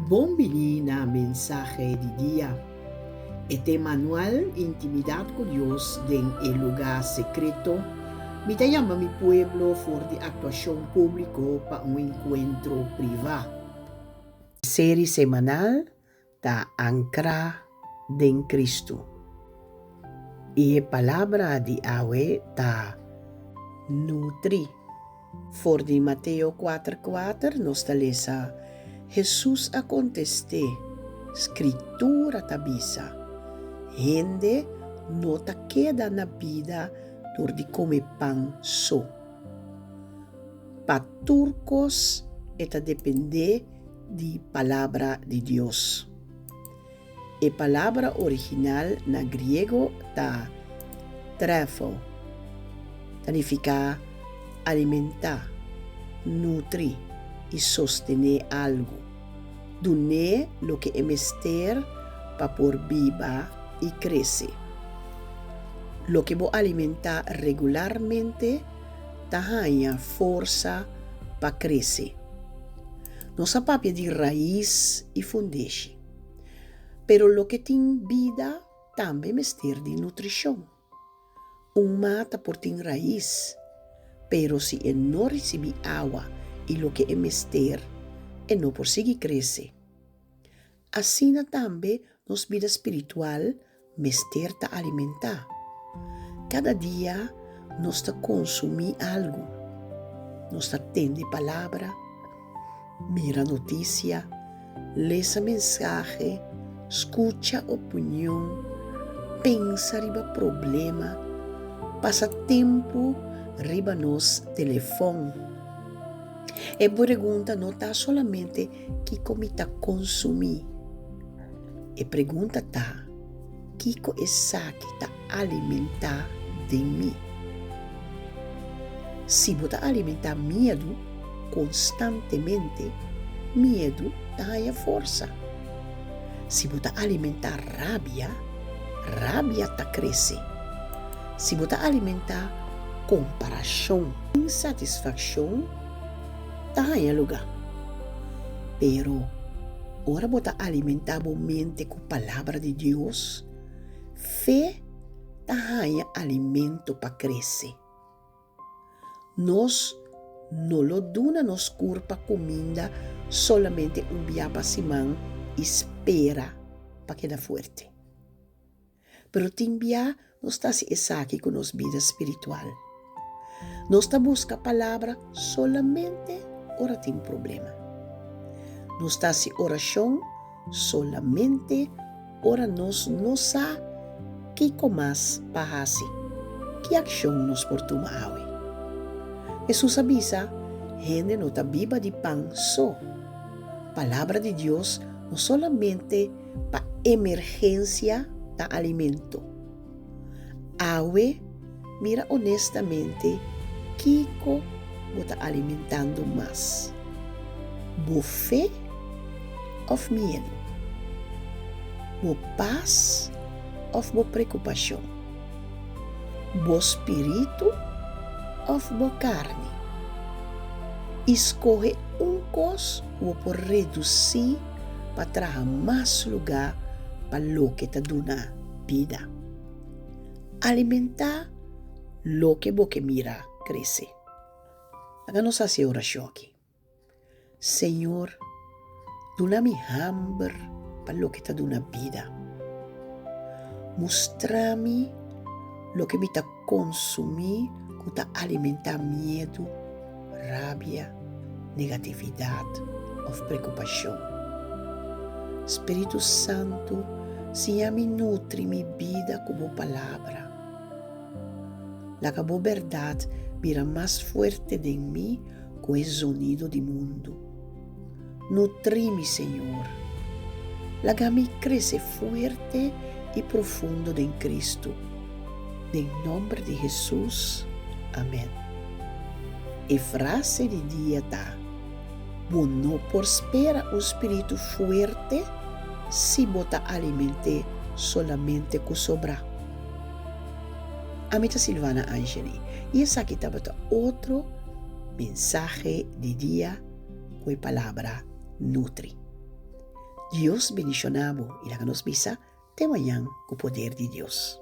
Bon bini na Mensahe di Dia. E tema anual Intimidat ku Dios den e Lugá Sekreto. Mi ta yama mi pueblo for di aktuashon públiko pa un enkuentro privá. Seri semanal ta ankrá den Kristu. I e palabra di awe ta nutri. For di Mateo kuater kuater nos ta lesa, Hesus a kontest'é, Skritura ta bisa, Hende no ta keda na bida dor di kome pan so. Pa tur kos e ta dependé di Palabra di Dios. E palabra original na griego ta trefo, ta nifiká alimentá, nutri i sostené algu, dun'é loke e mester pa por biba i krese. Loke bo alimentá regularmente ta haña forsa pa krese. Nos a papia di rais i fundeshi. Pero loke tin bida tambe mester di nutrishon. Un mata por tin rais, pero si e no risibí awa i loke e mester, e no por sigui krese. Asina tambe nos bida spiritual mester ta alimentá. Kada dia nos ta konsumí algu. Nos ta tende palabra, mira notisia, lesa mensahe, skucha opinion, pensa riba problema, pasa tempu riba nos telefòn. E pregunta no ta solamente kiko mi ta konsumí. E pregunta ta, Kiko esaki ta alimentá den mi? Si bo ta alimentá miedu konstantemente, miedu ta haña forsa. Si bo ta alimentá rabia, rabia ta krese. Si bo ta alimentá komparashon, insatisfakshon ta haña lugá. Pero ora bo ta alimentá bo mente ku Palabra di Dios, fe ta haña alimento pa krese. Nos no lo duna nos kurpa kuminda solamente un bia pa siman i spera pa keda fuerte. Pero tin bia nos ta hasi esaki ku nos bida spiritual. Nos ta buska palabra solamente ora tin problema. Nos ta hasi orashon solamente ora nos no sa kiko mas pa hasi. Ki akshon nos por tuma awe? Hesus a bisa, Hende no ta biba di pan so. Palabra di Dios no solamente Pa emergensia ta alimento. Awe mira honestamente kiko bo ta alimentando mas, bo fe òf miedu, bo pas òf bo preokupashon, bo spiritu òf bo karni. I skohe un kos ku bo por redusí pa traha mas lugá pa loke ta duna bida. Alimentá loke bo ke mira krese. Laga nos hasi e orashon aki. Señor, duna mi hamber pa loke ta duna bida. Mustra mi loke mi ta konsumí ku ta alimentá miedu, rabia, negatividat òf preokupashon. Spiritu Santu, siña mi nutri mi bida ku bo Palabra. Laga bo bèrdat bira mas fuerte den mi ku e zonido di mundu. Nutri mi, Señor. Laga mi krese fuerte i profundo den Kristu. Den nomber di Hesus, amen. E frase di dia ta, Bo no por spera un spiritu fuerte si bo ta aliment'é solamente ku sobrá. Ami ta Silvana Angeli i esaki tabata otro mensahe di dia ku e palabra nutri. Dios bendishoná bo i laga nos bisa te mañan ku poder di Dios.